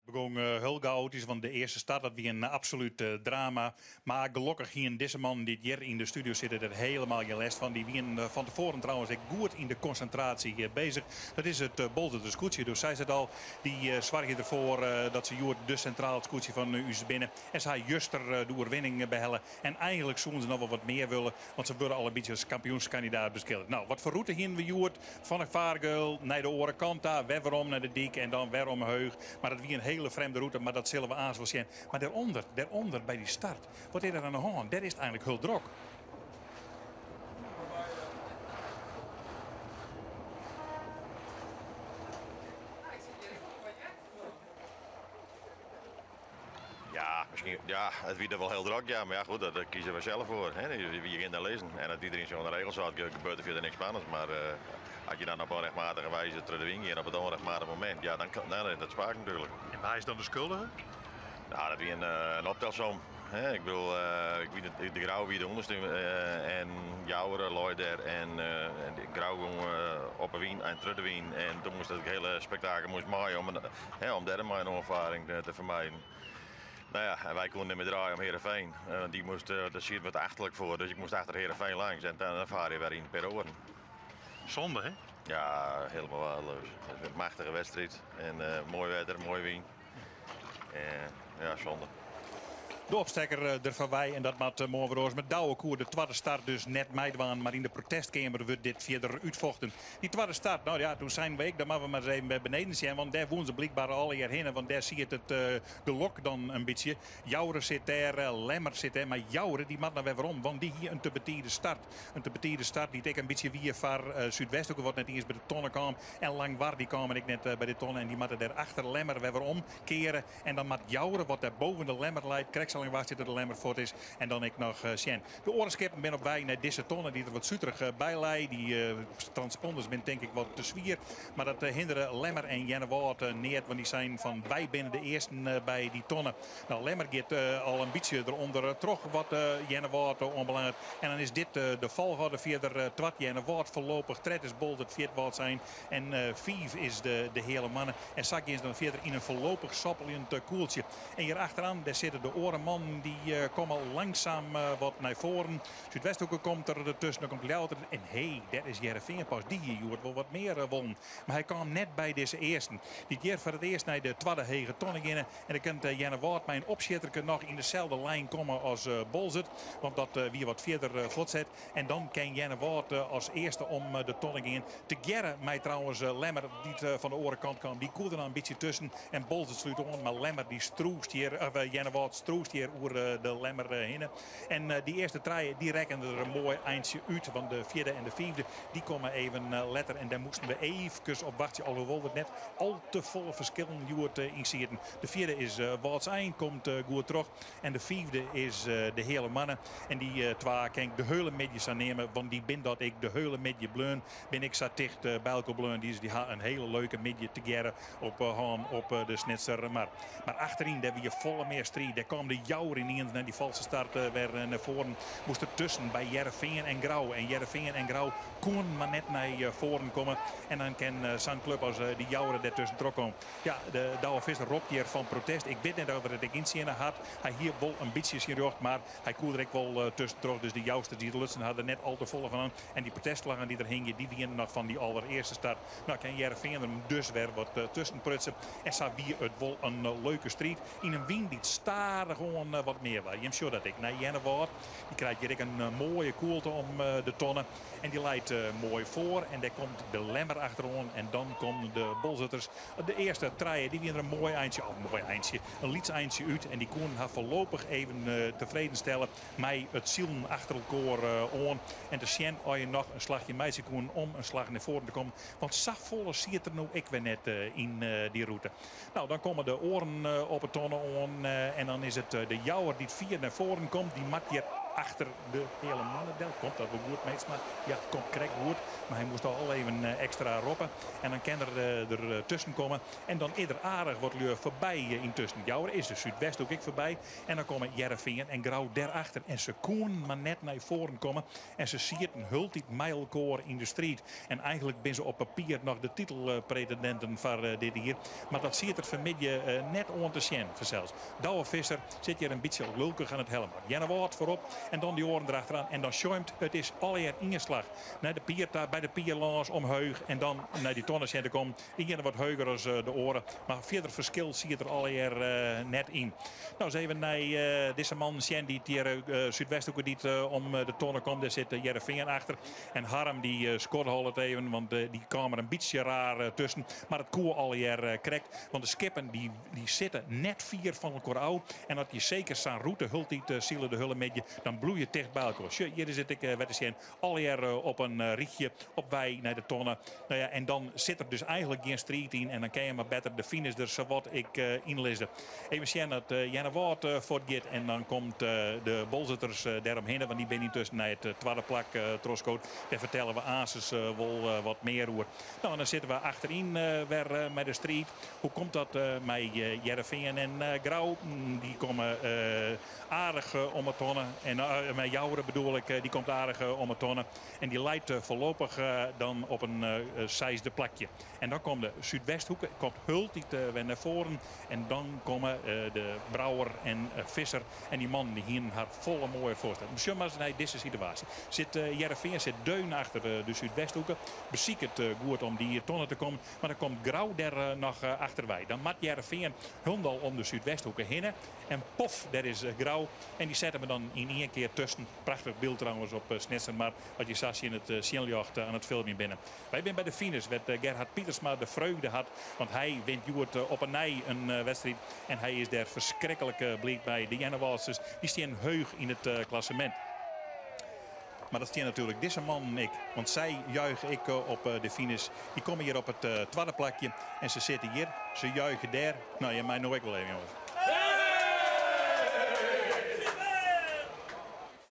Begong hiel gaoatysk, want de earste start dat wie in absolút drama. Mar gelokkich hienen dizze mannen dy't hjir yn de studio sitte der helemaal gjin lêst fan. Dy wienen fan tefoaren trouwens ek goed yn de konsintraasje bezich. Dat is it Bolserter skûtsje, do seist it al. Dy soargje derfoar dat se hjoed de sintraal skûtsje fan ús binne. En se ha juster de oerwinning behelle. En eigenlik soenen se noch wol wat mear wolle, want se wurde al in bytsje as kampioenskandidaat beskilderd. No, wat foar rûte hienen we hjoed? Fan de fargeul nei de oare kant ta, wer werom nei de dyk en dan wer omheech. Mar dat wie in hiele frjemde rûte, mar dat sille we aanst wol sjen. Mar dêrûnder, dêrûnder by dy start, wat is der oan de hân? Dêr is it eigenlik hiel drok. Ja, miskien, ja, it wie der wol hiel drok, ja, mar ja, goed, dêr kieze we sels foar. Hè. Wy gean dêr lizzen en as iderien sich oan de regels hâldt, gebeurt der fierder niks spannends. Mar as je dan op ûnrjochtmatige wijze troch de wyn gean op it ûnrjochtmatige momint, ja, dan, dan rint it spaak natuerlik. En wa is dan de skuldige? Nou, dat wie in optelsom. Hè. Ik bedoel, ik wie de, de Grou wie de ûnderste en Joure lei dêr en de Grou gong op 'e wyn en troch de wyn en toen moast it hiele spektakel moast mei om Hè, om dêr mei in oanfaring te fermijden. Nou ja, en wy koene net mear draaie om Heerenveen. Want dy moast, dêr siet wat achterlik foar, dus ik moast achter Heerenveen langs en dan faar je wer yn in pear oaren. Zonde, hè? Ja, helemaal waardeloos. Het is een machtige wedstrijd en moai wetter, moai wyn. En ja, zonde. De opstekker der foarby en dat moat moarn wer oars. Mar Douwe koe de twadde start dus net meidwaan, mar yn de protestkeamer wurdt dit fierder útfochten. Dy twadde start, no ja, doe seinen we ek, dan moatte we mar ris even beneden sjen, want dêr woenen se blykber allegear hinne, want dêr siet it gelok dan in bytsje. Joure sit dêr, Lemmer sit dêr, mar Joure dy moat noch wer werom, want dy hie in te betide start. In te betide start dy't ek in bytsje wie foar Súdwesthoeke, wat net iens by de tonne kaam. En Langwar dy kamen ek net by de tonne en dy moatte dêr achter Lemmer wer werom keare. En dan moat Joure, wat dêr boven de Lemmer leit, krekt sa lang wachtsje tot de Lemmer fuort is en dan ek noch sjen. De oare skippen binne op wei nei dizze tonne dy't der wat suterich by lei. Dy transponders binne tink ik wat te swier. Mar dat hindere Lemmer en Earnewâld neat, want dy seinen fan wy binne de earsten by dy tonne. No, Lemmer giet al in bytsje derûnder troch wat Earnewâld oanbelanget. En dan is dit de folchoarder fierder. Twad Earnewâld foarlopich, tred is Boalsert, fjird Wâldsein en fiif is de Heale Moanne. En sa gean se dan fierder yn in foarlopich soppeljend koeltsje. En hjir achteran, dêr sitte de oare mannen, dy komme langsaam wat nei foaren. Súdwesthoeke komt der dertusken, dan komt Ljouwert en hé, dêr is Hearrenfean pas. Dy hie hjoed wol wat mear wollen. Mar hy kaam net by dizze earsten, dy't hjir foar it earst nei de twadde hege tonne geane. En dan kin Earnewâld mei in opsjitterke noch yn deselde lijn komme as Boalsert, want dat wie wat fierder fuortset. En dan kin Earnewâld as earste om de tonne gean. Tegearre mei trouwens Lemmer, dy't fan de oare kant kaam. Dy koe der noch in bytsje tusken. En Boalsert slút oan, mar Lemmer dy strûst hjir, of Earnewâld strûst hjir oer de Lemmer hinne. En dy earste trije dy rekken der in moai eintsje út, want de fjirde en de fiifde dy komme even letter. En dêr moasten we eefkes op wachtsje, alhoewol der net al te folle ferskillen hjoed yn sieten. De fjirde is Wâldsein, komt goed troch. En de fiifde is de Heale Moanne. En dy twa kin ik de heule middei sa neame, want dy bin dat ek de heule middei bleaun. Bin ek sa ticht by elkoar bleaun. Dy ha in hele leuke middei tegearre op hân op de Snitser Mar. Mar achteryn, dêr wie folle mear striid. Dêr kaam de Jouwer yniens nei dy false start wer nei foaren. Moast der tusken by Hearrenfean en Grou. En Hearrenfean en Grou koenen mar net nei foaren komme. En dan kin sa'n klup as de Jouwer dêr tusken troch komme. Ja, de Douwe Visser ropt hjir fan protest. Ik wit net of er it ek yntsjinne hat. Hy hie wol in bytsje syn rjocht, mar hy koe der ek wol tuskentroch. Dus de Jousters dy't lutsen ha der net al te folle fan an. En dy protestflaggen dy't der hingje, dy wienen noch fan dy allerearste start. No kin Hearrenfean der dus wer wat tusken prutse. En sa wie it wol in leuke striid yn in wyn dy't stadichoan wat mear waard. Jim sjogge dat ek nei Earnewâld. Dy krijt hjir ek in moaie koelte om de tonne. En dy leit moai foar. En dêr komt de Lemmer achteroan. En dan komme de Boalserters. De earste trije dy wiene der in moai eintsje, of moai eintsje, in lyts eintsje út. En dy koenen har foarlopich even tefreden stelle mei it silen achter elkoar oan. En te sjen oft je noch in slachje meitsje koenen om in slach nei foaren te kommen. Want safolle siet der no ek wer net yn dy rûte. No, dan komme de oaren op 'e tonne oan. En dan is it de Jouwer dy't fier nei foaren komt. Dy moat hjir Achter de Heale Moanne del. Komt dat wol goed, Meetsma? Ja, it komt krekt goed. Mar hy moast al even ekstra roppe. En dan kin er der tusken komme. En dan is der aardich wat lju foarby yntusken. Joure is de Súdwesthoek ek foarby. En dan komme Hearrenfean en Grou dêrachter. En se koenen mar net nei foaren komme. En se sieten hieltyd mei elkoar yn de striid. En eigenlik binne se op papier noch de titelpretendinten foar dit jier. Mar dat siet der fanmiddei net oan te sjen fansels. Douwe Visser sit hjir in bytsje lulkich oan it helm. Earnewâld foarop en dan dy oaren derachteraan. En dan sjomt it is allegear ien slach. Nei de pier ta, by de pier lâns omheech en dan nei dy tonne sjen te kommen. De iene wat heger as de oare. Mar fierder ferskil siet der allegear net yn. No, ris even nei dizze mannen sjen dy't hjir Súdwesthoeke dy't om de tonne komt. Dêr sit Hearrenfean achter. En Harm dy skodholet it even, want dy kaam der in bytsje raar tusken. Mar it koe allegear krekt, want de skippen dy sitte net fier fan elkoar ôf. En as je seker sa'n rûte hieltyd sile de hiele middei, dan bliuw je ticht by elkoar. Sjoch, hjir is it ek wer te sjen. Allegear op in rychje op wei nei de tonne. No ja, en dan sit der dus eigenlik gjin striid yn en dan kin je mar better de finish der sawat ek ynlizze. Even sjen dat Earnewâld fuortgiet en dan komt de Boalserters dêromhinne, want dy binne yntusken nei it twadde plak trochskood. Dêr fertelle we aansens wol wat mear oer. No, en dan sitte we achteryn wer mei de striid. Hoe komt dat mei Hearrenfean en Grou? Dy komme aardich om 'e tonne. En mei Joure bedoel ik, dy komt aardich om 'e tonne. En dy leit foarlopich dan op in seisde plakje. En dan komt de Súdwesthoeke, komt hieltyd wer nei foaren. En dan komme de Brouwer en Visser en dy mannen dy hienen har folle moaier foarsteld. Sjoch mar ris nei dizze situaasje. Sit Hearrenfean sit deun achter de Súdwesthoeke. Besiket goed om dy tonne te kommen. Mar dan komt Grou dêr noch achterwei. Dan moat Hearrenfean hielendal om de Súdwesthoeke hinne. En pof, dêr is Grou. En dy sette we dan yn ien kear tusken. Prachtich byld trouwens op Snitsermar, as je sa tsjin it sinljocht oan it filmjen binne. Wy binne by de finish, wêr't Gerhard Pietersma de freugde hat. Want hy wint hjoed op 'e nij in wedstriid. En hy is dêr ferskriklik bliid mei. De Earnewâldsters dy stean heech yn it klassemint. Mar dat stean natuerlik dizze mannen ek. Want sy juiche ek op de finish. Dy komme hjir op it twadde plakje. En se sitte hjir, se juiche dêr. No, jim meie no ek wol even, jonges.